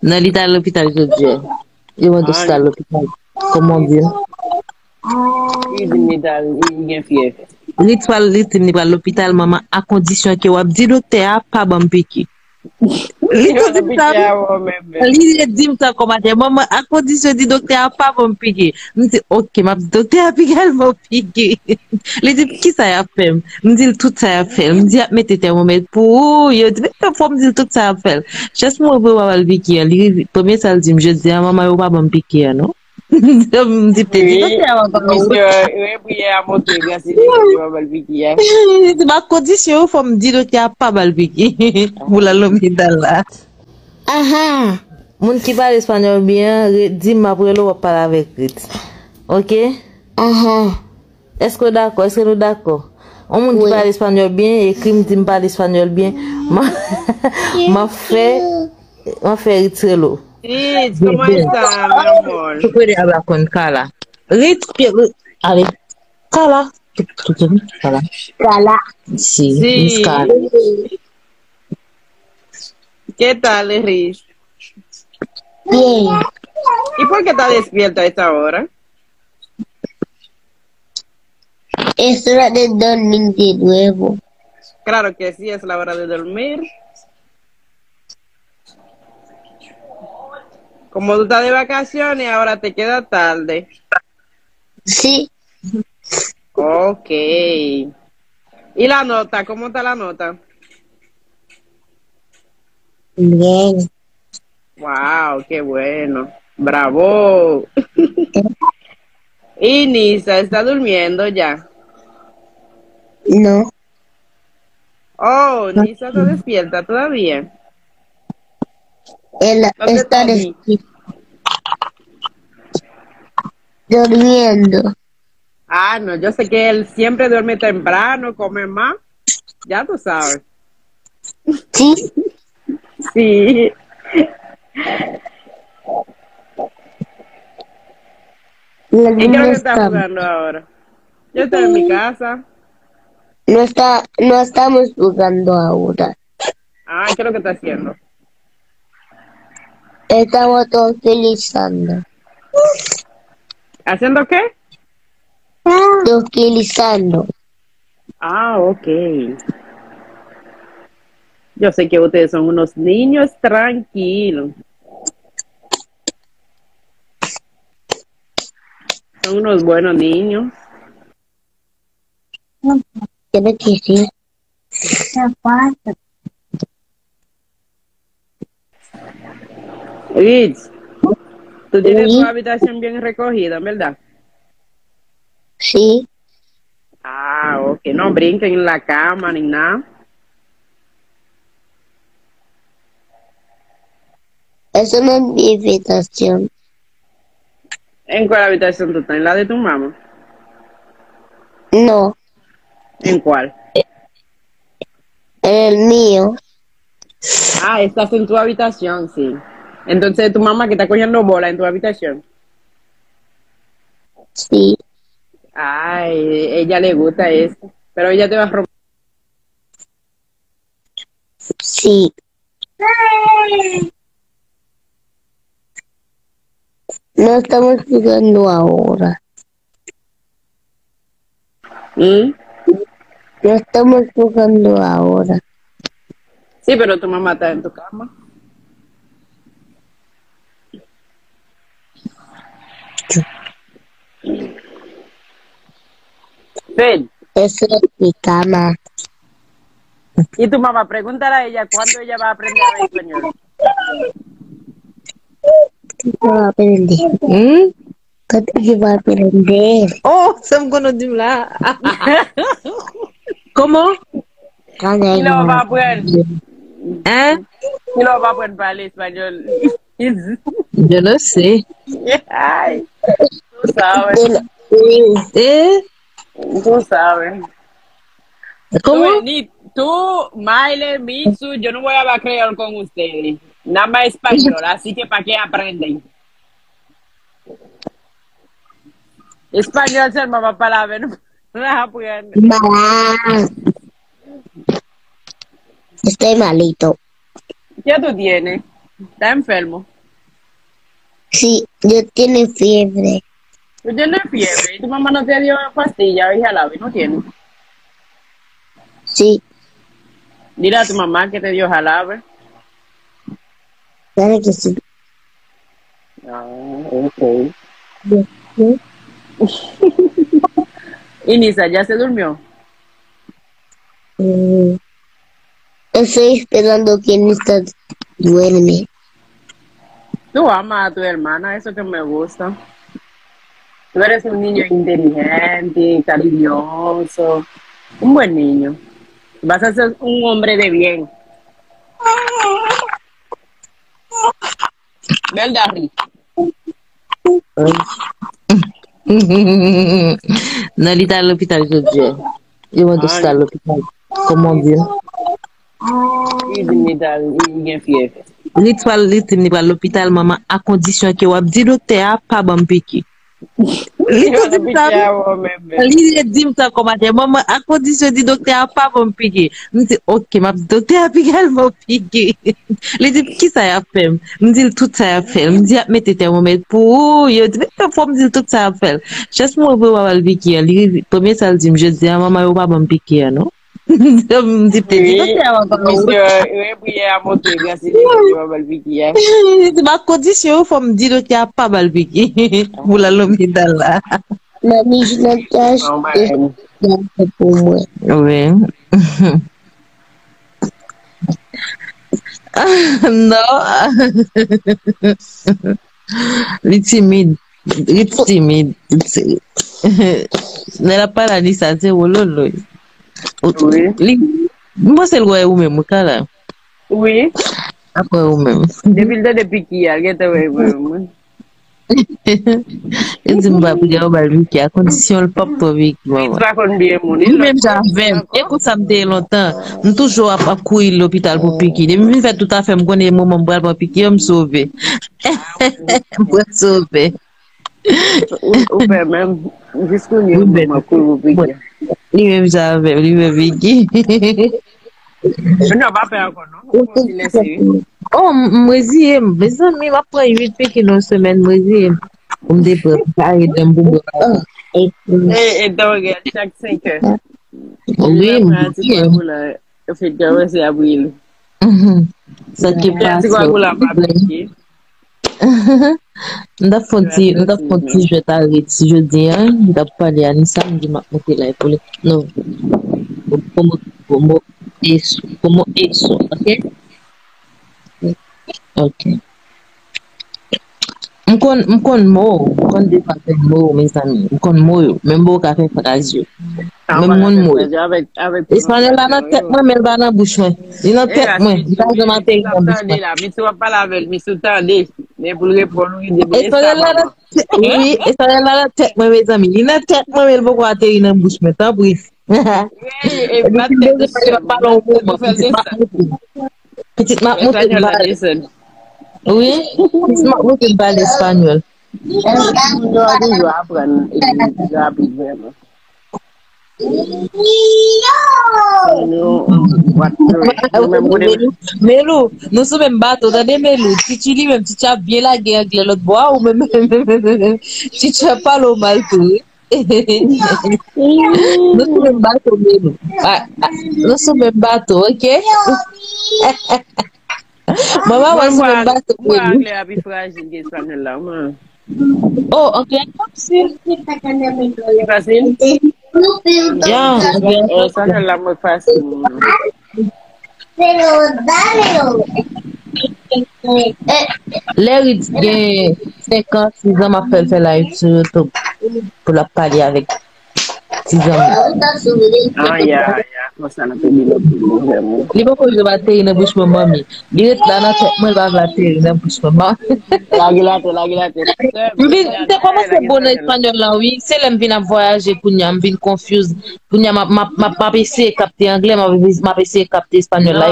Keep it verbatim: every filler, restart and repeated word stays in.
Non, li t al lopital jodi a. Li mande si l al lopital. Kòman w di l? Li di m li t al, li gen fyèv. Li t pral, li di m li pral lopital, manman, a kondisyon ke w ap di doktè a pa ban m piki. Li tou di m sa, li di m sa kòm atè, manman, a kondisyon di doktè a pa ban m piki. M di, "Oke, m ap di doktè a pral ban m piki." Li di, "Kisa y ap fè m?" M di l tout sa y ap fè l. M di, "Y ap mete tèmomèt pou ou." Yo di, "Men fò m di l tout sa y ap fè l." Jès mwen pou yo pa ba l piki an. Li, premye sa l di m, "Jodi a, manman, yo pa ban m piki an, non." M di, "Te di doktè a pa ba ou." Misye, wi, priyè a monte, grasi li, yo pa ba l piki an. Li di, "Ba kondisyon yo, fò m di doktè a pa ba l piki." Pou l al lopital la. Aha! Moun ki pale espanyòl byen an, re- di m m ap rele w, w ap pale avèk Ritz. Oke? Aha. Èske w dakò? Èske nou dakò? Yon moun ki pale espanyòl byen, ekri m, di m pale espanyòl byen. M a- m ap fè, m ap fè Ritz rele w. Ritz, ¿cómo está, mi amor? Tú puedes hablar con Carla. Ritz, pi- ale, Carla. Tú- tú- tú- Carla. Carla. Sí, sí. Miss Carla. ¿Qué tal, Ritz? Bien. ¿Y por qué estás despierta a esta hora? Es hora de dormir de nuevo. Claro que sí, es la hora de dormir. Como tú estás de vacaciones, ahora te queda tarde. Sí. Ok. ¿Y la nota? ¿Cómo está la nota? Bien. Wow, qué bueno. Bravo. ¿Y Nisa está durmiendo ya? No. Oh, Nisa está despierta todavía. Él está despierto. Durmiendo. Ah, no, yo sé que él siempre duerme temprano, come más. Ya tú sabes. Sí. Sí. ¿Y qué es lo que estás jugando ahora? Yo estoy en mi casa. No está, no estamos jugando ahora. Ah, ¿qué es lo que está haciendo? Estamos tranquilizando. ¿Haciendo qué? Tranquilizando. Ah, ok. Yo sé que ustedes son unos niños tranquilos. Son unos buenos niños. Quiero decir. Ritz, tú tienes tu habitación bien recogida, ¿verdad? Sí. Ah, ok. No brinquen en la cama ni nada. Eso no es mi habitación. ¿En cuál habitación tú estás? ¿En la de tu mamá? No. ¿En cuál? En el mío. Ah, estás en tu habitación, sí. Entonces tu mamá que está cogiendo bola en tu habitación. Sí. Ay, ella le gusta eso. Pero ella te va a romper. Sí. No estamos jugando ahora. ¿Mm? No estamos jugando ahora. Sí, pero tu mamá está en tu cama. Ven. Eso es mi cama. Y tu mamá, pregúntale a ella cuándo ella va a aprender a hablar español. ¿Cuándo va a aprender? ¿Mm? ¿Cuándo ella va a aprender? Oh, sa m konn w di m la. Comment? Kilè w va aprann? Hein? Kilè w va aprann pale espanyòl? Yo no sé. Ay, tú sabes. Eh? Tú sabes. ¿Cómo? Tú, ni, tú, Maile, Mitsu, yo no voy a hablar creol con ustedes. Nada más español, así que ¿para qué aprenden? Español seulement va a hablar, no aprendes. Ma. Estoy malito. ¿Qué tú tienes? ¿Estás enfermo? Sí, yo tienen fiebre. Tú tienes fiebre. Y tu mamá no te dio pastillas, hija, la no tiene. Sí. Dile a tu mamá que te dio jarabe. Claro que sí. Ah, ok. Bien, bien. ¿Y Nisa ya se durmió? Mm, estoy esperando que Nisa duerme. Tú amas a tu hermana, eso que me gusta. Tú eres un niño inteligente, cariñoso, un buen niño. Vas a ser un hombre de bien. ¿Verdad, Rick? Non, li t al lopital jodi a. Yo mande si t al lopital. Kòman di? Li di m li t al, li gen fyèv. Li t pral, li di m li pral lopital, manman, a kondisyon ke w ap di doktè a pa ban m piki. Li tou di m sa, wi. Li di m sa kòm atè, manman, a kondisyon di doktè a pa ban m piki. M di, "Ok, m ap di doktè a piki, al ban m piki." Li di m, "Kisa y ap fè m?" M di l tout sa y ap fè l. M di, "Y ap mete tèmomèt pou ou." Yo di, "Men fò m di l tout sa y ap fè l." Jès mwen voye w al piki a, li rive, premye sa l di m, "Jodi a, manman, yo pa ban m piki a, non." M di, "M te di doktè a pa ban m." Misye, wi, priyè a monte, grasi li, yo pa ban l piki a. Li di, "Ma kondisyon yo, fò m di doktè a pa ba l piki." Pou l al lopital la. Mami, je n'attache pour moi. Wi. Non. Li timid. Li timid. Lè l ap pale a Nisa, se wololo. Wi. Li, m panse l wè ou menm, ou ka la. Wi. Apre ou menm. Depi l tande piki a, l gentan wè ou menm. Li di m pa priye, yo ba l piki a kondisyon l p ap pran piki, manman. Li pa konn byen moun. Li menm jan avè m. E konsa m te ye lontan. M toujou ap, ap kouri lopital pou piki. Depi m fin fè tout afè m, konnen moman m pral pran piki, yo m sove. M pral sove. Ou, ou fè menm. Jis kounye a, m ap kouri pou piki. Li menm jan avè m, li menm piki. Non, pa pè ankò, non. Ou konn ti lese, wi. Oh, m, m reziye m. Mezanmi, m ap pran uit piki nan semèn, m reziye m. Pou m te pran, m kare dan m pou mwen. E, e, dòge chak senk è. Wi, m reziye m. Yo fè kòmanse ap rile. Sa ki pase. M t ap fè yon ti, m t ap fè yon ti jwèt a Ritz jodi a, m t ap pale a Nisa, m di m ap monte live pou li. Non. Como, como eso, como eso, ok? Ok. M konn, m konn mo, m konn de pafè mo, mezanmi. M konn mo yo, men m poko ka fè fraz yo. Mwen m konn mo yo. Espanyòl la nan tèt mwen, men l pa nan bouch mwen. Li nan tèt mwen. Li pa janm ateri nan bouch mwen. Misye w ap pale avè l, misye w tande. Men pou l reponn ou, li di, "Espanyòl la nan tèt, wi, espanyòl la nan tèt mwen, mezanmi. Li nan tèt mwen, men l poko ateri nan bouch mwen, tanpri." Epi m bezwen pale yon moman, pitit m ap montre m. Pitit m ap montre m pale. Wi, pitit m ap montre m pale espanyòl. Espanyòl yo toujou aprann epi rapid vrèman. Melou, nou sou menm bato, tande Melou. Titi li menm, Titi ap byen lage anglè lòt bò a, ou menm, Titi ap pale w mal tou, wi. Nou sou menm bato, Melou. Ah, ah, nou sou menm bato, ok? Mwen pa wè sou menm bato, Melou. Mwen anglè a pi frajil ke espanyòl la, mwen. Oh, anglè fasil. Li fasil? Yeah, anglè fasil. Espanyòl la mwen fasil, mwen. Lè Ritz gen senk an, sis an, m ap fè l fè live sou YouTube pou l ap pale avèk ti zanmi. Ah, ya, ya, konsa l ap ede lòt moun, vrèman. Li poko rive ateri nan bouch mwen, manmi. Li ret la nan tèt mwen, li pa vle ateri nan bouch mwen, manmi. Lage l atè, lage l atè. M vin, m te kòmanse bon nan espanyòl la, wi. Se lè m vin ap vwayaje kounye a, m vin confuse. Kounye a, m ap, m ap, m ap, m ap eseye kapte anglè, m ap, m ap eseye kapte espanyòl la.